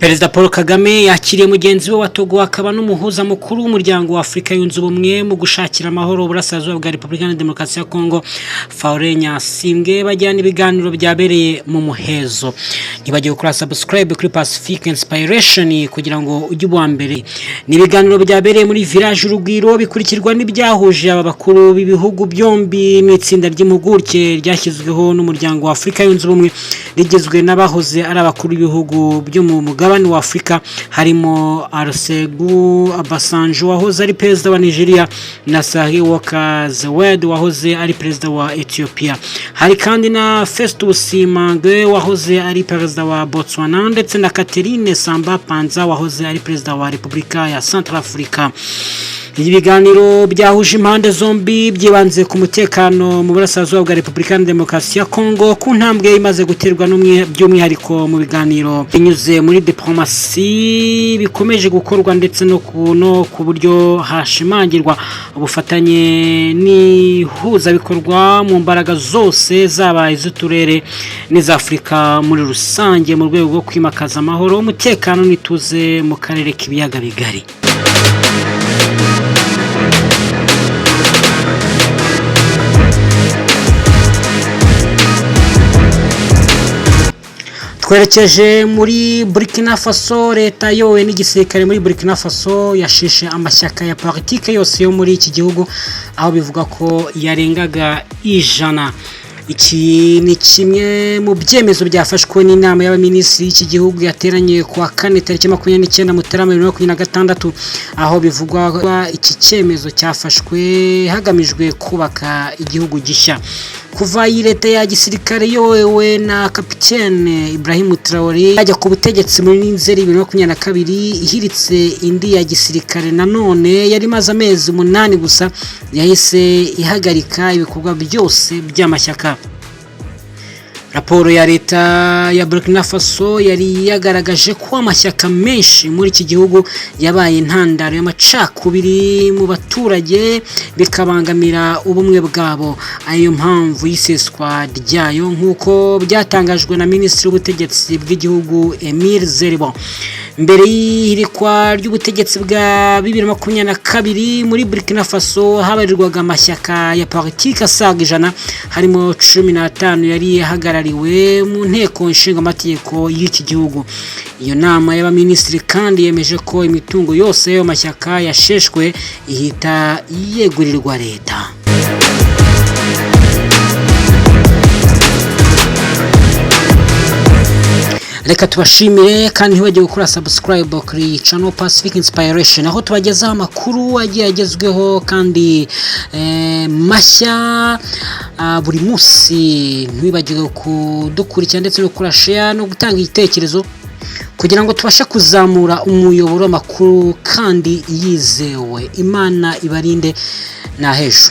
Perezida Paul Kagame yakiriye mugenzi we wa Togo akaba n'umuhuza mukuru w'Umuryango wa Afurika Yunze Ubumwe mu gushakira amahoro Uburasirazuba bwa Repubulika Iharanira Demokarasi ya Kongo, Faure Gnassingbé, bajyana ibiganiro byabereye mu muhezo. Ntibagiwe gukora subscribe kuri Pacific Inspiration kugira ngo ujye uwa mbere. Ni ibiganiro byabereye muri Village Urugwiro, bikurikirwa n'ibyahuje aba bakuru b'ibihugu byombi n'itsinda ry'impuguke ryashyizweho n'Umuryango wa Afurika Yunze Ubumwe, rigizwe n'abahoze ari abakuru b'ibihugu byo mu mugabane wa Afurika, harimo Olusegun Obasanjo wahoze ari perezida wa Nigeria na Sahle-Work Zewde wahoze ari perezida wa Ethiopia. Hari kandi na Festus Mogae wahoze ari perezida wa Botswana ndetse na Catherine Samba Panza wahoze ari perezida wa Repubulika ya Centrafrica. Ibi biganiro byahuje impande zombi byibanze ku mutekano mu Burasirazuba bwa Repubulika ya Demokarasi ya Kongo, ku ntambwe imaze guterwa, by'umwihariko mu biganiro binyuze muri diplomasi bikomeje gukorwa, ndetse no ku buryo hashimangirwa ubufatanye n'ihuzabikorwa mu mbaraga zose, zaba iz'uturere n'iz'Afurika muri rusange, mu rwego rwo kwimakaza amahoro, umutekano n'ituze mu karere k'Ibiyaga Bigari. Twerekeje muri Burkina Faso. Leta iyobowe n'igisirikare muri Burkina Faso yashishe amashyaka ya politike yose yo muri iki gihugu, aho bivuga ko yarengaga 100. Iki ni kimwe mu byemezo byafashwe n'inama y'abaminisitiri y'iki gihugu yateranye ku wa kane tariki 29 Mutarama 2026, aho bivugwa iki cyemezo cyafashwe hagamijwe kubaka igihugu gishya. Kuva iyi leta ya gisirikare iyobowe na Kapitene Ibrahim Traore yajya ku butegetsi muri Nzeri 2022, ihiritse indi ya gisirikare nanone yari imaze amezi 8 gusa, yahise ihagarika ibikorwa byose by'amashyaka. Raporo ya leta ya Burkina Faso yari yagaragaje ko amashyaka menshi muri iki gihugu yabaye intandaro y'amacakubiri mu baturage, bikabangamira ubumwe bwabo, ariyo mpamvu y'iseswa ryayo, nk'uko byatangajwe na Minisitiri w'Ubutegetsi bw'igihugu Emile Zerbo. Mbere y'ihirikwa ry'ubutegetsi bwa 2022, muri Burkina Faso habarirwaga amashyaka ya politiki asaga 100, harimo 15 yari ahagarariwe mu Nteko Nshinga Amategeko y'iki gihugu. Iyo nama y'abaminisitiri kandi yemeje ko imitungo yose y'ayo mashyaka yasheshwe ihita yegurirwa leta. Reka tubashimire kandi ntibagire gukora subscribe kuri channel Pacific Inspiration, aho tubagezaho amakuru agiye agezweho kandi mashya buri munsi. Ntiwibagirwe kudukurikira ndetse no gukora share no gutanga igitekerezo kugira ngo tubashe kuzamura umuyoboro w'amakuru kandi yizewe. Imana ibarinde na hejo.